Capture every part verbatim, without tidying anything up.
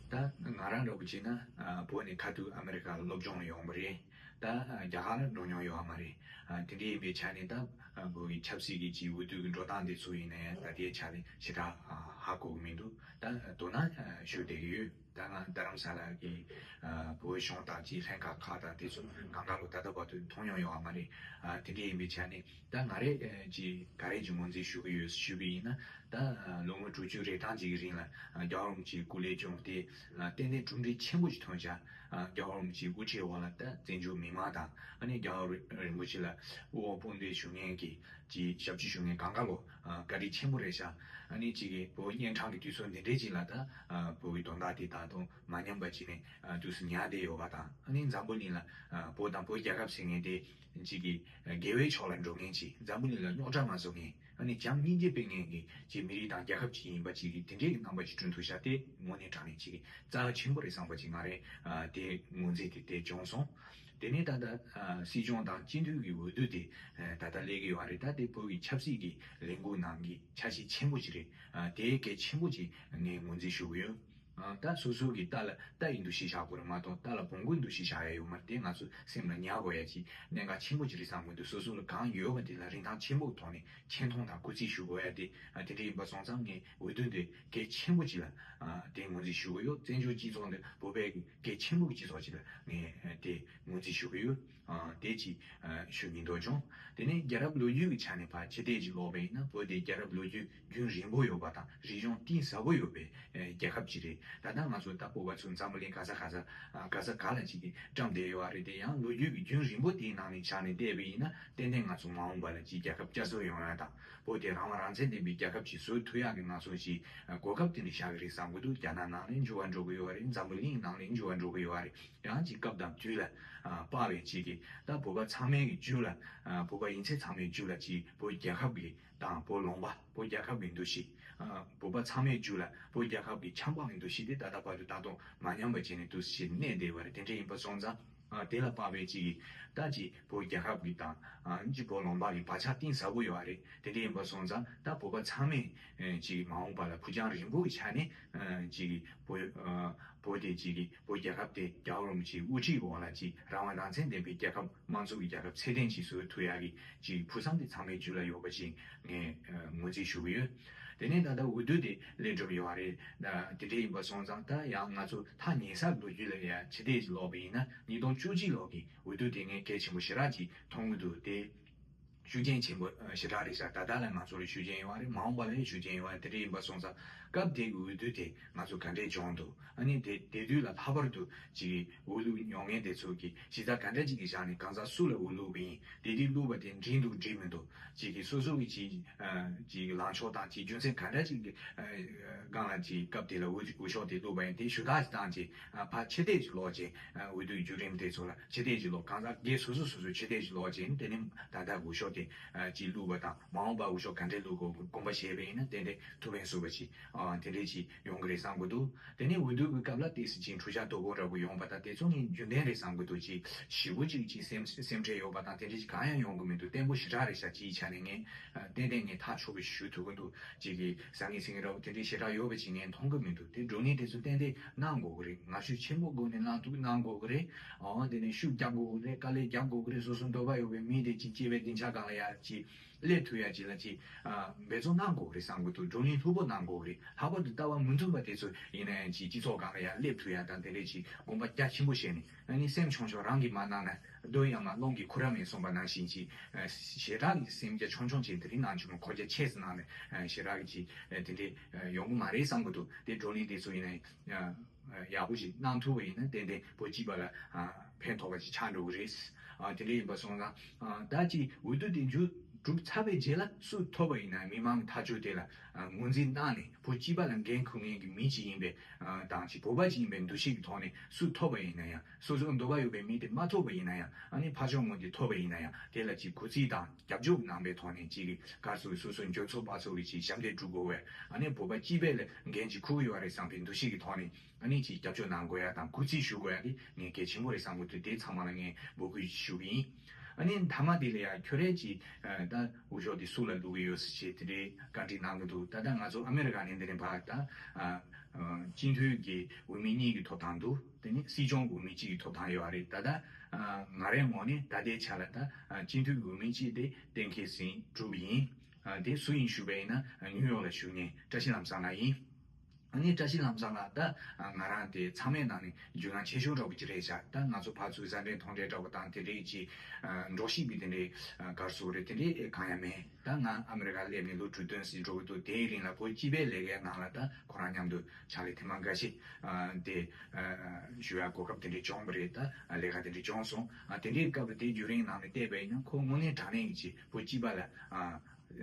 ད་ང་རང་འདྲ་པོ་བྱས་ན་ཨ་བོད་ནས་ཁ་ཐུག་ཨ་མེ་རི་ཀ་ལ་སློབ་སྦྱོང་ལ་ཡོང་བ་རེད། ད་ཨ་རྒྱ་གར་ལ་འགྲོ་མྱོང་ཡོད་མ་རེད། ཨ་དེ་འདྲ་ཡིན་པའི་ཆ་ནས་ད་ཨ་བོད་ཀྱི་ཆབ་སྲིད་ཀྱི་ཅིག་འོས་བསྡུ་གི་འགྲོ་སྟངས་དེ་ཚོ་ཡིན་ན་ཡང་ད་ལྟའི་ཆ་ནས་ཞེ་དྲག་ཨ་ཧ་གོ་གི་མི་འདུག་ད་མདོར་ན་ཨ་ཞུ་བསྡད་ཀྱི་ཡོད། ད་ང་རྡ་རམ་ས་ལ་གི་ཨ་བོད་གཞུང་དང་ཅིག་ལྷན་ཁག་ཁག་དང་དེ་ཚོ་གང་ག་ལོ་ད་ལྟ་བར་དུ་མཐོང་མྱོང་ཡོད་མ་རེད། ཨ་དེ་འདྲ་ཡིན་པའི་ཆ་ནས་ད་ང་རེ་ཨ་ཅིག་ག་རེ་ཅིག་ངོས་འཛིན་ཞུ་གི་ཡོད་ཞུས་པ་ཡིན་ན། ད་ཨ་ལོ་ངོ་དྲུག་ཅུ་རེ་གྲངས་ཅིག་གི་རིང་ལ་ཨ་རྒྱལ་བ་རིན་པོ་ཆེའི་སྐུ་ལས་བསྐྱོན་ཏེ་ཨ་ཏན་ཏན་གྲུབ་འབྲས་ཆེན་པོ་ཞིག་ཐོན་ཤག་ཨ་རྒྱལ་བ་རིན་པོ་ཆེའི་དབུ་ཁྲིད་འོག་ལ་ད་བཙན་བྱོལ་མི་མང་དང་ཨ་ནི་རྒྱལ་བ་རིན་པོ་ཆེ་ལ་དབུ་འོག་དཔུང་འདེགས་ཞུ་མཁན་གྱི་ཅིག་ཞབས་ཕྱི་ཞུ་མཁན་གང་ག་ལོ་ཨ་བཀའ་དྲིན་ཆེན་པོ་རེད་ཤག་ཨ་ནི་ཅིག་གི་བོད་གཉན་འཕྲང་གི་དུས་ཚོད་འདི་འདྲའི་ཅིག་ལ་ད་ཨ་བོད་ཀྱི་དོན་དག་དེ་ད་དུང་མ་ཉམས་པ་བྱས་ནས་ཨ་དུས་སུ་ཉར་བསྡད་ཡོད་པ་དང་། ཨ་ནི་འཛམ་བུ་གླིང་ལ་ཨ་བོད་དང་བོད་རྒྱལ་ཁབ་ཟེར་མཁན་དེ་ཅིག་གི་དགེ་བའི་ཕྱོགས་ལ་འགྲོ་མཁན་ཅིག་འཛམ་བུ་གླིང་ལ་རྙོག་དྲ་མ་བཟོ་མཁན། ཨ་ནི་བྱམས་སྙིང་རྗེ་སྤེལ་མཁན་གྱི་ཅིག་མི་རིགས་དང་རྒྱལ་ཁབ་ཅིག་ཡིན་པ་ཅིག་གི་དེ་འདྲའི་གི་རྣམ་པ་ཅིག་བསྐྲུན་ཐུབ་ཤག་དེ་དངོས་གནས་དྲང་གནས་ཅིག་གི་རྩ་ཆེན་པོ་རེད་བསམ་པ་ཅིག་ང་རེ་ཨ་དེ་ངོས་འཛིན་དེ་དེ་བྱུང་སོང་། དེ་ནས་ད་ལྟ་ཨ་སྲིད་སྐྱོང་དང་སྤྱི་འཐུས་ཀྱི་འོས་བསྡུ་དེ་ཨ་ད་ལྟ་སླེབས་ཀྱི་ཡོད་རེད། ད་དེ་བོད་ཀྱི་ཆབ་སྲིད་ཀྱི་ལས་འགུལ་ནང་གི་ཆ་ཤས་ཆེན་པོ་ཅིག་རེད། ཨ་དེ་གལ་ཆེན་པོ་ཅིག་ངས་ངོས་འཛིན་ཞུ་གི་ཡོད། ཨ་ད་སོ་སོ་གི་རྟ་ལ་རྟ་ཡི་འདུ་ཤེས་བཞག་དགོས་རེད་མ་གཏོགས་རྟ་ལ་བོང་གུའི་འདུ་ཤེས་བཞག་ཡ་ཡོད་མ་རེད། དེ་ང་ཚོ་སེམས་ལ་ཉར་དགོས་ཡ་ཅིག་གནད་འགག་ཆེན་པོ་ཅིག་རེད་བསམ་གི་འདུག་སོ་སོ་ལ་གང་ཡོད་པ་དེ་ལ་རིན་ཐང་ཆེན་པོའི་ཐོག་ནས་ཆེ་མཐོང་དང་གུས་བརྩི་ཞུ་དགོས་ཡ་དེ་ཨ་དེ་འདྲ་ཡིན་པ་སོང་ཙང་ངས་འོས་བསྡུ་འདི་གལ་ཆེན་པོ་ཅིག་ལ་ཨ་དེ་ངོས་འཛིན་ཞུ་གི་ཡོད། བཙན་བྱོལ་སྤྱི་ཚོགས་འདི་བོད་པའི་གི་གལ་ཆེན་པོ་གི་སྤྱི་ཚོགས་ཅིག་ལ་ངས་ཨ་དེ་ངོས་འཛིན་ཞུ་གི་ཡོད། ཨ་དེ་ཅིག་ཨ་ཞུ་སྙིང་འདོད་བྱུང་། དེ་ནས་རྒྱལ་རབས་ལོ་རྒྱུས་ཀྱི་ཆ་ནས་ཕར་ཕྱི་བལྟས་ཅིག་ལོག་པ་ཡིན་ན་བོད་དེ་རྒྱལ་རབས་ལོ་རྒྱུས་རྒྱུན་རིང་པོ་ཡོད་པ་དང་རིག་གཞུང་གཏིང་ཟབ་པོ་ཡོད་པའི་ཨེ་རྒྱལ་ཁབ་ཅིག་རེད། ད་ལྟ་ང་ཚོ་ད་བོད་པ་ཚོ་འཛམ་བུ་གླིང་ག་ས་ག་ས་ཨ་ག་ས་ག་ལ་ཅིག་གི་བཀྲམ་བསྡད་ཡོད་རེད། དེ་ཡང་ལོ་རྒྱུས་ཀྱི་རྒྱུན་རིང་པོ་དེའི་ནང་ནས་ཆ་ནས་བལྟས་པ་ཡིན་ན་ཏན་ཏན་ང་ཚོ་མ་འོངས་པ་ལ་ཅིག་རྒྱལ་ཁབ་བསྐྱར་གསོ་ཡོང་ཡ་དང་བོད་དེ་རང་དབང་རང་བཙན་ལྡན་པའི་རྒྱལ་ཁབ་ཅིག་བཟོ་ཐུབ་ཡ་གི་ང་ཚོ་ཅིག་ཨ་གོ་སྐབས་དེ་འདྲ་ཤར་གི་རེད་བསམ་གི་འདུག་རྒྱ་ནག་ནང་ནས་འགྱུར་བ་འགྲོ་གི་ཡོད་རེད། འཛམ་བུ་གླིང་ནང་ནས་འགྱུར་བ་འགྲོ་གི་ཡོད་རེད། ཡང་ཅིག་སྐབས་དང་དུས་ལ་ཨ་དཔག་པའི་ཅིག་གི་ད་བོད་པ་ཚང་མའི་གི་རྒྱུད་ལ་ཨ་བོད་པ་ཡིན་ཚད་ཚང་མའི་རྒྱུད་ལ་ཅིག་བོད་རྒྱལ་ཁབ་གི་དང་བོད་ལུང་པ་བོད་རྒྱལ་ཁབ་ཀྱི་འདུ་ཤེས། ཨ་བོད་པ་ཚང་མའི་རྒྱུད་ལ་བོད་རྒྱལ་ཁབ་ཀྱི་ཆབ་འབངས་ཀྱི་འདུ་ཤེས་དེ་ད་ལྟ་བར་དུ་ད་དུང་མ་ཉམས་པ་བྱས་ནས་འདུ་ཤེས་གནས་བསྡད་པ་རེད། དེ་འདྲ་ཡིན་པ་སོང་ཙང་ཨ་དེ་ལ་དཔག་པའི་ཅིག་གི་ད་ཅིག་བོད་རྒྱལ་ཁབ་ཀྱི་དང་ཨ་ཅིག་བོད་ལུང་པ་གི་བག་ཆགས་གཏིང་ཟབ་པོ་ཡོད་རེད། དེ་འདྲ་ཡིན་པ་སོང་ཙང་ད་བོད་པ་ཚང་མས་ཨ་ཅིག་མ་འོངས་པ་ལ་ཕུགས་རྒྱང་རིང་པོ་གི་ཆ་ནས་ཨ་ཅིག་བོད་ཨ་བོད་དེ་ཅིག་གི་བོད་རྒྱལ་ཁབ་དེ་རྒྱལ་བ་རིན་པོ་ཆེའི་དབུ་ཁྲིད་འོག་ལ་ཅིག་རང་དབང་རང་བཙན་ལྡན་པའི་རྒྱལ་ཁབ་དམངས་གཙོ་གི་རྒྱལ་ཁབ་ཚད་ལྡན་ཅིག་བཟོ་ཐུབ་ཡག་གི་ཅིག་ཕུགས་བསམ་དེ་ཚང་མའི་རྒྱུད་ལ་ཡོད་པ་ཅིག་ངས་ཨ་ངོས་འཛིན་ཞུ་གི་ཡོད། དེ་ནས་ད་ལྟ་འོས་བསྡུ་དེ་སླེབས་གྲུབ་ཡོད་རེད། ད་དེ་འདྲ་ཡིན་པ་སོང་ཙང་ད་ཡང་ང་ཚོ་ཐག་ཉེ་སར་ལོ་རྒྱུས་ལ་ཡ་ཕྱི་བལྟས་ཅིག་ལོག་པ་ཡིན་ན་ཉིས་སྟོང་བཅུ་གཅིག་ལོ་གི་འོས་བསྡུ་དེ་ངས་གལ་ཆེན་པོ་ཞེ་དྲག་ཅིག་མཐོང་གི་འདུག་དེ་ཤུགས་རྐྱེན་ཆེན་པོ་ཨ་ཞེ་དྲག་རེད་ཤག་ད་ལྟ་ལ་ང་ཚོར་ཤུགས་རྐྱེན་ཡོད་རེད། མ་འོངས་པ་ལ་ཡང་ཤུགས་རྐྱེན་ཡོད་རེད། དེ་འདྲ་ཡིན་པ་སོང་ཙང་སྐབས་དེ་གི་འོས་བསྡུ་དེ་ང་ཚོ་ག་འདྲས་བྱུང་འདུག་ཨ་ནི་དེ་དེ་དུས་ལ་ལྷག་པར་དུ་ཅིག་འོས་བླུགས་མྱོང་མཁན་དེ་ཚོ་གི་གཞི་རྩ་ག་འདྲ་ཅིག་གི་བཞག་ནས་གང་ཟག་སུ་ལ་འོས་བླུགས་པ་ཡིན། དེ་དུས་བླུགས་པ་དེ་འགྲིག་འདུག་འགྲིག་མི་འདུག་ཅིག་གི་སོ་སོ་གི་ཅིག་ཨ་ཅིག་ལངས་ཕྱོགས་དང་ཅིག་རྒྱུ་མཚན་ག་འདྲ་ཅིག་གི་ཨ་སྒང་ལ་ཅིག་སྐབས་དེ་ལ་འོས་འོས་ཤོག་དེ་བླུགས་པ་ཡིན། དེ་ཞུ་དག་ཅིག་བཏང་ཅིག་ཨ་ཕར་ཕྱི་བལྟས་ཅིག་ལོག་ཅིག་ཨ་འོས་བསྡུའི་བརྒྱུད་རིམ་དེ་ཚོ་ལ་ཕྱི་བལྟས་ཅིག་ལོག་གང་ཟག་སྒེར་སོ་སོ་སོ་སོ་ཕྱི་བལྟས་ཅིག་ལོག་ཅིག་དེ་ནས་ད་ལྟ་འོས་ཤོག་དེ་ཨ་ཅིག་བླུགས་པ་དང་མ་འོངས་པ་འོས་ཤོག་ག་འདྲས་བླུགས་དགོས་དགོངས་པ་བཞེས་པ་ཡིན་ན་ཏན་ཏན་ཐུགས་ཕན་གསོས་པ་ཅིག་ཨ་དེ་འདྲས་ཅིག་ཡོང་གི་རེད་བསམ་གི་འདུག་དེ་ནས་འོས་བསྡུ་གི་སྐབས་ལ་ཏོག་ཙམ་ཅིག་འཁྲུག་ཆ་དོད་པོ་འདྲ་པོ་ཡོང་པ་དང་དེ་ཚོ་ངས་རྒྱུན་ལྡན་རེད་བསམ་གི་འདུག་ཅིག་ཞེ་པོ་ཅིག་ཅིག་སེམས་སེམས་ཁྲལ་ཡོད་པ་དང་དེ་འདྲས་ཅིག་གང་ཡང་ཡོང་གི་མི་འདུག་བརྟན་པོ་ཞེ་དྲག་རེད་ཤག་སྤྱིའི་ཆ་ནས་ངས་ཨ་ཏན་ཏན་ངས་ཐག་ཆོད་པོ་ཞུ་ཐུབ་གི་འདུག་ཅིག་གི་ཟང་ངེ་ཟིང་ངེ་འདྲ་པོ་དེ་འདྲས་ཞེ་དྲག་ཡོད་པ་ཅིག་ངས་མཐོང་གི་མི་འདུག་དེ་བགྲོ་གླེང་དེ་ཚོ་ཏན་ཏན་གནང་དགོས་གི་རེད། ངར་ཤུགས་ཆེན་པོ་སྒོ་ནས་གནང་ཐུབ་གནང་དགོས་གི་རེད། ཨོ་དེ་ནས་ཤུགས་རྒྱག་དགོས་གི་རེད། དཀའ་ལས་རྒྱག་དགོས་གི་རེད། སོ་སོ་འདོད་པ་ཡོད་པའི་མི་དེ་ཅིག་སྐྱེ་བའི་སྡིངས་ཆ་སྒང་ལ་ཡ་ཅིག་སླེབས་ཐུབ་ཡ་ཅིག་ལ་ཅིག་ཨ་འབད་བརྩོན་གནང་དགོས་རེད་བསམ་གི་འདུག་བགྲོ་གླེང་ལྷུག་པོ་གནང་དགོས་རེད། ལྷག་པར་དུ་ལྟ་བ་མི་མཐུན་པ་དེ་ཚོ་ཡིན་ན་ཡང་ཅིག་སྤྱི་ཚོགས་སྒང་ལ་ཡང་སླེབས་ཐུབ་ཡ་དང་དེ་འདྲས་ཅིག་དགོངས་པ་རྒྱ་ཆེན་པོ་བཞེས་ནས་ཨ་ནི་སེམས་ཆུང་ཆུང་རང་གིས་མ་གནང་ན་རྡོ་གཡམ་ལ་རླུང་གིས་ཁུར་ར་མེད་གསུངས་པ་ནང་བཞིན་ཅིག་ཨ་ཞེ་དྲག་གི་སེམས་རྒྱ་ཆུང་ཆུང་ཅིག་དེ་རིང་ནང་ཆུང་ངུ་ཁོག་རྒྱ་ཆེ་ཙམ་གནང་ནས་ཨ་ཞེ་དྲག་གི་ཅིག་ཨ་དེ་འདྲས་ཨ་ཡོང་གི་མ་རེད་བསམ་གི་འདུག་དེ་བགྲོ་གླེང་དེ་ཚོ་ཡིན་ན་ཡང་། ཡག་པོ་ཞིག་གནང་ཐུབ་པ་ཡིན་ན་ཏན་ཏན་བོད་སྤྱི་པ་ལ་ཕན་ཐོགས་པ་ཞིག་ཆགས་འགྲོ་གི་རེད། དེ་འདྲ་ཡིན་པ་སོང་ཙང་ད་ཅིག་འོས་བསྡུ་དེ་མཇུག་གྲུབ་ཚར་བའི་རྗེས་ལ་སུ་ཐོབ་པ་ཡིན་ན་མི་མང་ཐག་གཅོད་དེ་ལ་ངོས་འཛིན་གནང་ནས་བོད་སྤྱི་པ་ལ་འགན་འཁུར་མཁན་གྱི་མི་ཞིག་ཡིན་པའི་དང་ཅིག་བོད་པ་ཞིག་ཡིན་པའི་འདུ་ཤེས་ཀྱི་ཐོག་ནས་སུ་ཐོབ་པ་ཡིན་ན་ཡང་སོ་སོའི་འདོད་པ་ཡོད་པའི་མི་དེ་མ་ཐོབ་པ་ཡིན་ན་ཡང་ཨ་ནི་ཕར་ཕྱོགས་ངོས་དེ་ཐོབ་པ་ཡིན་ན་ཡང་དེ་ལ་ཅིག་གུས་བརྩི་དང་། རྒྱབ་སྐྱོར་གནང་པའི་ཐོག་ནས་ཅིག་གི་ག་རེ་ཟེར་སོ་སོའི་འཇོན་ཚོགས་དཔའ་ཚོགས་ཀྱི་ཅིག་ཞབས་འདེགས་སྒྲུབ་དགོས་པས་ཨ་ནི་བོད་པ་སྤྱི་པའི་ལ་འགན་ཅིག་འཁུར་གྱི་ཡོད་རེད་བསམ་པའི་འདུ་ཤེས་ཀྱི་ཐོག་ནས་ཨ་ནི་ཅིག་རྒྱབ་སྐྱོར་གནང་དགོས་ཡ་དང་གུས་བརྩི་ཞུ་དགོས་ཡ་དེ་ངས་གལ་ཆེན་པོ་རེད་བསམ་གྱི་འདུག་དེ་ཚང་མ་ལ་ངས་འབོད་སྐུལ་ཞུ་གི་ཡིན། ཨ་ནི་མཐའ་མ་དེ་ལ་ཡ་ཁྱོད་རས་ཅིག་ད་འོས་ཤོག་དེ་སུ་ལ་བླུག་གི་ཡོད་ཟེར་བྱས་དེ་འདྲའི་བཀའ་འདྲི་གནང་གི་འདུག་ད་ལྟ་ང་ཚོ་ཨ་མེ་རི་ཀ་ནས་འདི་ནས་ཕར་ད་ སྤྱི་འཐུས་ཀྱི་འོས་མི་གཉིས་ཀྱི་ཐོབ་ཐང་འདུག་དེ་ནི་སྲིད་སྐྱོང་གི་འོས་མི་གཅིག་གི་ཐོབ་ཐང་ཡོད་རེད། ད་ལྟ་ང་རའི་ངོས་ནས་ད་ལྟའི་ཆ་ལ་ད་སྤྱི་འཐུས་ཀྱི་འོས་མི་གཅིག་དེ་གཏན་འཁེལ་ཟིན་གྲུབ་ཡིན། དེ་སུ་ཡིན་ཞུས་པ་ཡིན་ན་ནིའུ་ཡོག་ལ་བཞུགས་མཁན་བཀྲ་ཤིས་ལམ་བཟང་ལགས་ཡིན། ཨ་ནི་བཀྲ་ཤིས་ལམ་བཟང་ལགས་ད་ང་རང་དེ་ཚང་མའི་ནང་ནས་རྒྱུས་མངའ་ཆེ་ཤོས་འདྲ་པོ་ཅིག་རེད་ཤག་ད་ང་ཚོ་ཕར་ཚུར་མཛའ་འབྲེལ་མཐོང་འབྲེལ་འདྲ་པོ་དང་དེ་འདྲས་ཀྱི་འགྲོགས་ཤིག་པའི་དེ་འདྲས་ག་རེ་ཟེར་དགོས་རེད། དེ་འདྲས་གང་ཡང་མེད། ད་ང་ཨ་མི་རི་ཀ་སླེབས་ནས་ལོ་དྲུག་བདུན་ཙམ་འགྲོ་གི་འདུག་དེའི་རིང་ལ་བོད་སྤྱི་པའི་ལས་ཀའི་ནང་ལ་ད་ཁོ་རང་མཉམ་དུ་ཕྱག་ལས་ཐེངས་མ་འགའ་ཤས་དེ་ཞུ་ཡ་གོ་སྐབས་དེ་འདྲས་བྱུང་བ་རེད། ད་ལས་ཀ་དེ་འདྲས་བྱུང་སོང་། དེ་འདྲའི་སྐབས་དེ་བརྒྱུད་རིམ་ནང་ནས་བལྟས་པ་ཡིན་ན་ཁོ་དངོས་གནས་དྲང་གནས་ཀྱི་བོད་སྤྱི་པ་ལ།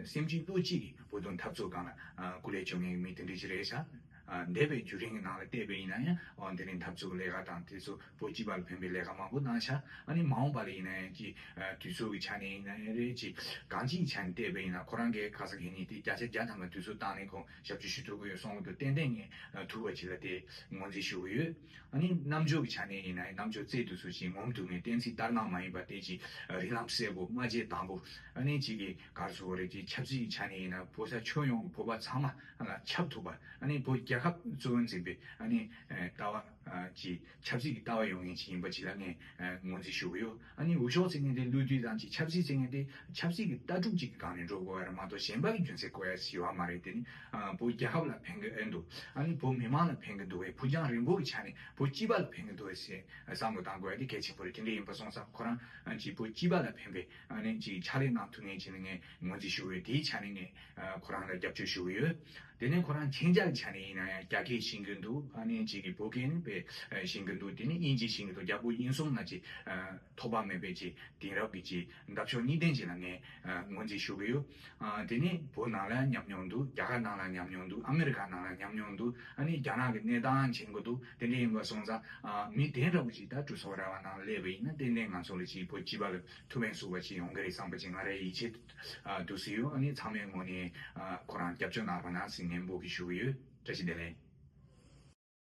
སེམས་ཅན་ཀླུ་གཅིག་གི་བོད་དོན་འཐབ་རྩོད་སྒང་ལ་འགོ་ལས་བཅོ་ལྔའི་མི་དེ་འདྲ་ཞིག་རེད་ཤག་འདས་པའི་བརྒྱུད་རིམ་གྱི་ནང་ལ་བལྟས་པ་ཡིན་ན་ཡང་དེ་རིང་འཐབ་རྩོད་ཀྱི་ལས་ཀ་དང་དེ་ཚོ་བོད་སྤྱི་པ་ལ་ཕན་པའི་ལས་ཀ་མང་པོ་གནང་ཤག་ཨ་ནི་མ་འོངས་པ་ལ་ཡིན་ན་ཡང་ཅིག་དུས་ཚོད་ཀྱི་ཆ་ནས་ཡིན་ན་ཡང་རེད། ཅིག་གང་ཅིའི་ཆ་ནས་བལྟས་པ་ཡིན་ན་ཁོ་རང་གིས་ཁ་སང་གི་ཉིན་དེ་བརྒྱ་ཆ་བརྒྱ་ཐམ་པ་དུས་ཚོད་བཏང་ནས་ཁོང་ཞབས་ཕྱི་ཞུ་ཐུབ་ཀྱི་ཡོད་གསུང་གི་འདུག་ཏན་ཏན་ངས་ཐུབ་པ་ཅིག་ལ་དེ་ངོས་འཛིན་ཞུ་གི་ཡོད། ཨ་ནི་རྣམ་འགྱུར་གྱི་ཆ་ནས་ཡིན་ན་ཡང་རྣམ་འགྱུར་རྩལ་དུས་ཚོད་ཅིག་ངོམ་ཐུབ་མཁན་གཏན་ཚིགས་ལྟར་སྣང་མ་ཡིན་པ་དེ་ཅིག་རིགས་ལམ་གསལ་པོ་སྨྲ་བརྗོད་དྭངས་པོ། ཨ་ནི་ཅིག་གིས་ག་རེ་ཟེར་དགོས་རེད། ཅིག་ཆབ་སྲིད་ཀྱི་ཆ་ནས་ཡིན་ན་བོད་ས་ཁྱོན་ཡོངས་ཀྱི་བོད་པ་ཚང་མ་ལ་ཁྱབ་ཐུབ་པ། ཨ་ནི་བོད་རྒྱལ་ཁབ་གཙོ་བོ་འཛིན་པའི་ཨ་ནི་ལྟ་བ་ཅིག་ཆབ་སྲིད་ཀྱི་ལྟ་བ་ཡོད་མཁན་ཅིག་ཡིན་པ་ཅིག་ལ་ངས་ངོས་འཛིན་ཞུ་གི་ཡོད། ཨ་ནི་འོས་ཤོག་ཟེར་མཁན་དེ་བློ་མཐུན་དང་ཅིག་ཆབ་སྲིད་ཟེར་མཁན་དེ་ཆབ་སྲིད་ཀྱི་ལྟ་གྲུབ་ཅིག་གི་སྒང་ནས་འགྲོ་དགོས་པ་རེད་མ་གཏོགས་གཞན་པ་གི་རྒྱུ་མཚན་བཀོད་ཡ་ཞིག་ཡོད་མ་རེད། དེ་ནི་བོད་རྒྱལ་ཁབ་ལ་ཕན་གི་ཨེ་འདུག་ཨ་ནི་བོད་མི་མང་ལ་ཕན་གི་འདུག་བས། བོད་རྒྱང་རིང་པོ་གི་ཆ་ནས་བོད་སྤྱི་པ་ལ་ཕན་གི་འདུག་བས་ཟེར་བསམ་བློ་བཏང་དགོས་ཡ་དེ་གལ་ཆེན་པོ་རེད། དེ་འདྲ་ཡིན་པ་སོང་ཙང་ཁོ་རང་ཅིག་བོད་སྤྱི་པ་ལ་ཕན་པའི་ཨ་ནི་ཅིག་ཕྱག་ལས་གནང་ཐུབ་མཁན་ཅིག་ལ་ངས་ངོས་འཛིན་ཞུ་གི་ཡོད། དེའི་ཆ་ནས་ངས་ཁོ་རང་ལ་རྒྱབ་སྐྱོར་ཞུ་གི་ཡོད། དེ་ནས་ཁོ་རང་མཁྱེན་རྒྱ་གི་ཆ་ནས་ཡིན་ན་ཡང་རྒྱ་སྐད་ཤེས་ཀྱི་འདུག་ཨ་ནི་གཅིག་གིས་བོད་སྐད་ནི་དཔེ་ཤེས་ཀྱི་འདུག་དེ་ནས་དབྱིན་ཇི་ཤེས་ཀྱི་འདུག་རྒྱ་བོད་དབྱིན་གསུམ་ལ་ཅིག་ཐོགས་པ་མེད་པའི་ཅིག་དེང་རབས་ཀྱི་ཅིག་འདབ་ཕྱོགས་གཉིས་ལྡན་ཅིག་ལ་ངས་ངོས་འཛིན་ཞུ་གི་ཡོད། དེ་ནས་བོད་ནང་ལ་ཉམས་མྱོང་འདུག་རྒྱ་གར་ནང་ལ་ཉམས་མྱོང་འདུག་ཨ་མི་རི་ཀ་ནང་ལ་ཉམས་མྱོང་འདུག་ཨ་ནི་རྒྱ་ནག་གི་གནས་སྟངས་མཁྱེན་གྱི་འདུག་དེ་འདྲ་ཡིན་པ་སོང་ཙང་མི་དེ་འདྲ་བོ་ཅིག་ད་གྲོས་ཚོགས་ར་བ་ནང་སླེབས་པ་ཡིན་ན་ཏན་ཏན་ང་ཚོ་ལ་ཅིག་བོད་སྤྱི་པ་ལ་ཐུགས་ཕན་གསོས་པ་ཅིག་ཡོང་གི་རེད་བསམ་པ་ཅིག་ང་རའི་ཡིད་ཆེས་འདུག་སེ་ཡོད། ཨ་ནི་ཚང་མའི་ངོས་ནས་ཁོ་རང་རྒྱབ་སྐྱོར་གནང་རོགས་གནང་ཟེར་ནན་པོ་གི་ཞུ་གི་ཡོད། བཀྲ་ཤིས་བདེ་ལེགས།